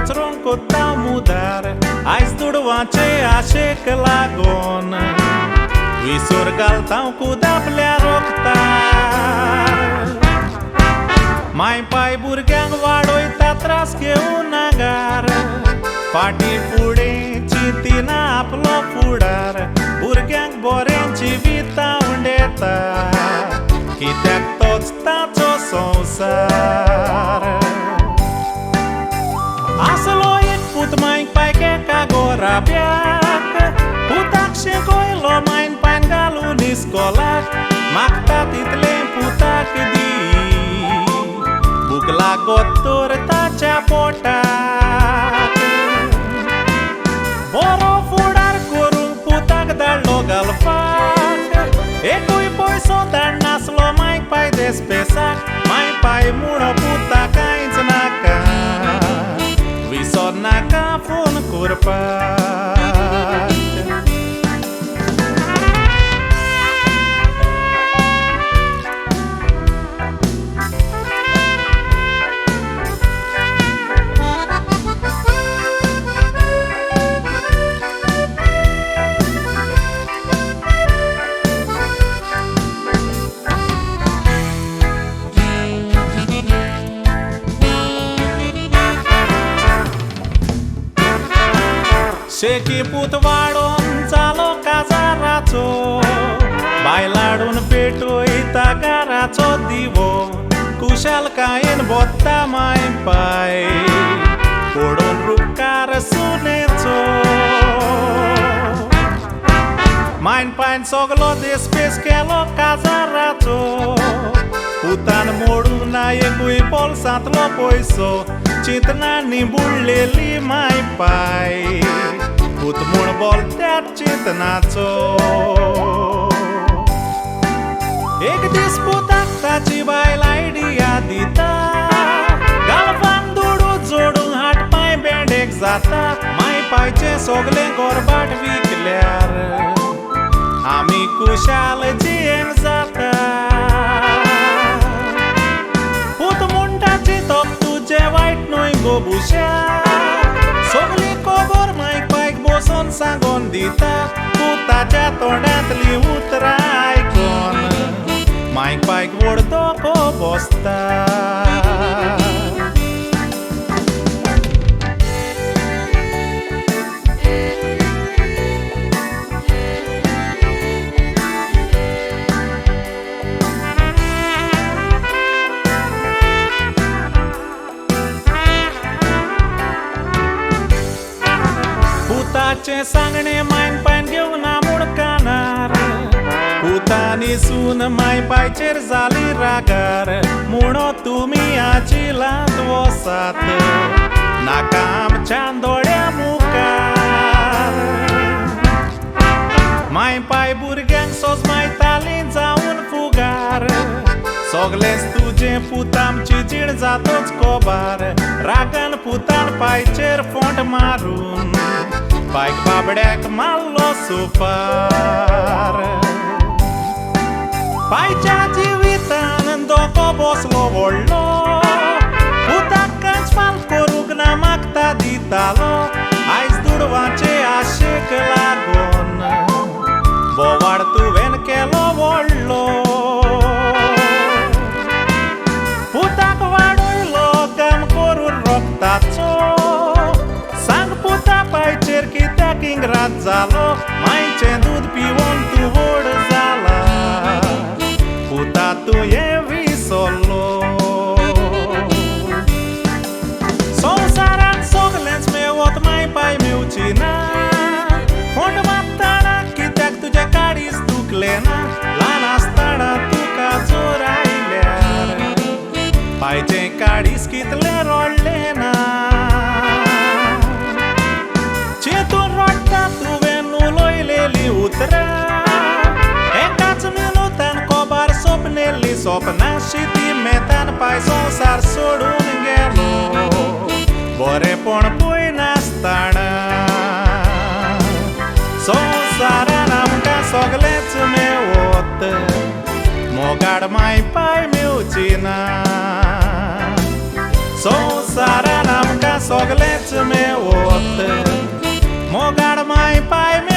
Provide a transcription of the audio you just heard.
पचरोंक कोत्ता मुदार आयज दुडवांचे आशेक लागोन विसर घालता कुदापल्या रोखतार माय पाय भुरग्यांक वाडयता त्रास घेवन नागार फाटी फुडें चिंतिना आपलो फुडार भुरग्यांक बरें जिविता उंडेता कित्याक तोच ताचो संवसार आसलो एक पूत मायक पायक एका गोराब्याक पुताक शिकयलो मायन पायन घालून इस्कोलाक मागता तितलें पुताक दी भूक लागत तर ताच्या पोटाक बरो फुडार करूंक पुताक धाडलो घालपाक एकूय पयसो धाडनासलो मायक पाय देस्पेसाक माय पाय म्हूण पुता कांयच नाका विसर नाका फोन करपाक. शेकी पूत वाडोन जालो काजाराचो बायलाडून पेटयता घराचो दिवो कुशालकायेन बोत्ता माय पाय पडून रुपकार सुनेचो मायन पायन सगलो देसपेस केलो काजाराचो पुतान मोडूं ना एकूय बोल्सांतलो पयसो चिंतनांनी बुडलेली माय पाय पूत म्हूण बोल त्याच चिंतनाचो. एक दीस पुताक ताची बायल आयडिया दिता गाल्फान दुडू जोडूंक हाट पांय बेंडेक जाता माय पायचें सगलें गोरबाट विकल्यार आमी कुशाल जियेंक जाता. पूत म्हणटा चिंतप तुजें वायट न्हय गो बुश्या सगली खबर मायक पायक बसोन सांगोन दिता पुताच्या तोंडांतली उतरां आयकोन मायक पायक व्हड धोको बसता. पुताचें सांगणें मायन पायन घेवना म्हूण कानार पुतानी सून माय पायचेर जाली रागार म्हूण तुमी आजिलांत वसात नाका आमच्या दोळ्या मुखार माय पाय भुरग्यांक सोजमायताली जावन फुगार सगलेंच तुजें पूत आमची जीण जातच कोबार रागान पुतान पायचेर फोंट मारून पायक बाबड्याक मारलो सुपार पायच्या जिवितान धोको बसलो व्हडलो पुताक कांयच फाल करूंक ना मागता दितालो आयज दुडवांचे आशेक लागोन बोवाळ तुवें केलो व्हडलो पुताक वाडयलो काम करून रोखताचो सांग पुता पायचेर कित्याक इंग्रात जालो मायचें दूद पिवन तूं व्हड जाला पुता तुवें विसरलो. संवसारांत सगलेंच मेवत माय पाय मेवची ना फोंड मारतना कित्याक तुजें काळीज दुखलें ना ल्हान आसतना तुका जोर आयल्यार पायचें काळीज कितलें रडलें ना चिंतून रडटा तुवें उलयलेलीं उतरां एकाच मिनुतान कोबार सोपनेल्ली सोपनां शिती मेतान पाय संवसार सोडून गेलो बरेंपण पळयनासतना संवसारान आमकां सगलेंच मेवत मोगाड माय पाय मेवची ना. संवसारान आमकां सगळेंच मेवत, मोगाळ माय पाय मेवत.